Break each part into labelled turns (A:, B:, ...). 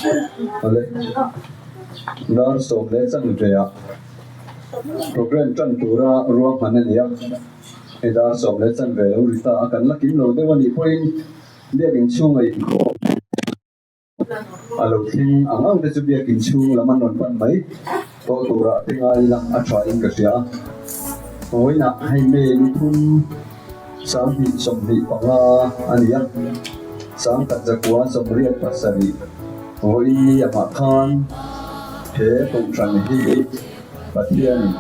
A: Awle, dar sawm leh chanve ah programme tan tura ruahman a ni a, hei dar sawm leh chanve lo ri ta a, kan la kim lo deuh a nih pawhin biakin chhunga inkhawm A lo thleng ang ang te chu biakin chhung lam an rawn pan mai tawh turah te ngai ila a tha in ka hria a. Vawiinah hei May ni thum 2025 a ni a, 1987 vawiin ni amah khan he kohhran hi Pathianin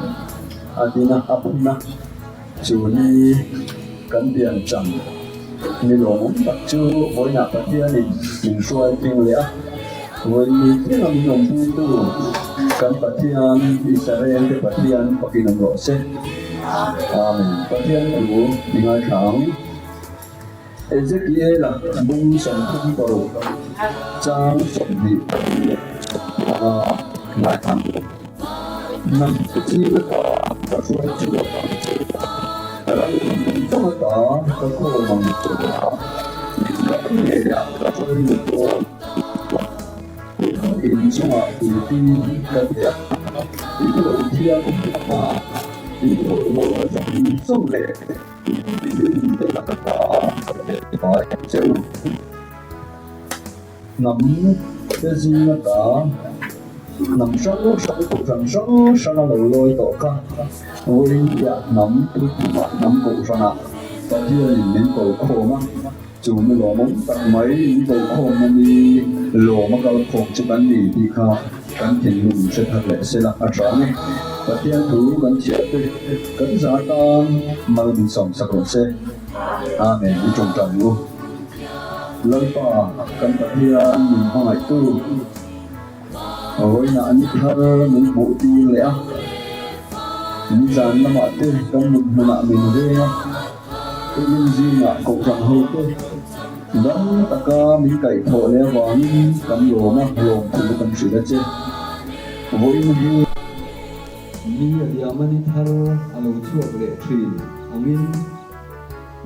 A: a din a, a phun a. Chu ni kan pian chang ni lawmawm tak chu vawiinah Pathianin min hruai tling leh a, vawiin ni tlinga min awmpuitu kan Pathian Israel te Pathian pakin awm rawh se. Amen. Pathian thu i ngaithla ang. Ezekiela bung 36 chang 25 ngaithla ang. Nang zing ata ka hruai chhuak ang che, ram zawng ata ka khawm ang che a, ram ngeiah ka hruai lut dawn. In chungah tuipi ka pe a, in lo thiang a, in bawlhhlawh zawng zawng leh Hnam te zing ata hnam hrang hrang kohhran hrang hrang a lo lawi tawh kha. Vawiin piah hnam tuipuiah hnam kohhranah Pathianin min ko khawm a, chu mi lawmawm tak mai min ko khawmna ni lawm a kal khawm chu kan ni tih kha kan thinlung hre thar leh sela a tha ang e. Pathian thu kan chhiah te kan zar tan mal min sawm sak rawh se. Amen i tawngtai u. Lalpa kan Pathian min hmangaihtu vawiinah ni thar min hmuh tir leh a, nizan lamah te kan mut hmunah min veng a, tukin zingah kohhran ho te dam taka min kaihthawh leh avangin kan lawm a, lawmthu kan hrilh a che. Vawiin hi. Ni a diama ni thar a lo chhuak leh thin angin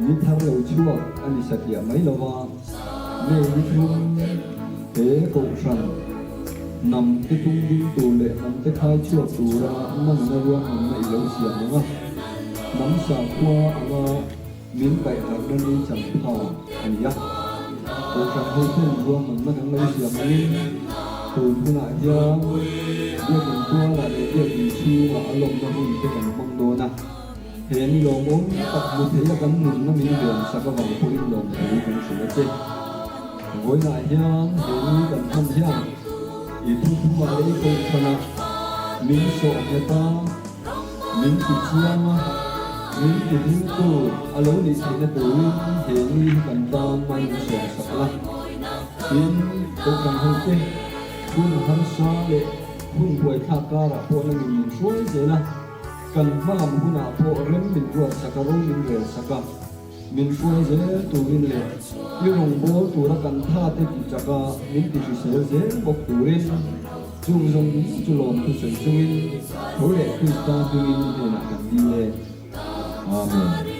A: ni thar lo chhuak a ni satliah mai lo va, May ni thum he kohhran hnam te tung ding tur leh hnam te khai chhuak tura nangna ruahmanna i lo siam ang a, hnam sakhua anga min kaihharhna ni chang pha a ni a. Kohhran ho ten ruahmanna kan lo siam angin tun hunah hian biakin tualah leh biakin chhungah a lawmna hun te kan hmang dawn a. He ni lawmawm tak hmu theia kan nunna min ven sak avang pawhin lawm thei kan hrilh a che. Vawiinah hian he ni kan hman hian i thuthumah leh i kohhranah min sawh nghet a, min ti chiang a, min ti hlimtu a lo nih theihna turin he ni hi kan tan mal min sawm sak la. Tin, kohhran hote hun harsa leh hun buaithlak karah pawh langin min hruai zel a. Kan hmalam hunah pawh rem min ruat sak a, ro min rel sak a, min hruai zel turin leh i rawngbâwl tura kan tha te ti chak a, min ti hrisel zel bawk turin chung zawng chu lawm thusawi chungin tho leh Krista hmingin i hnenah kan dil e. Amen.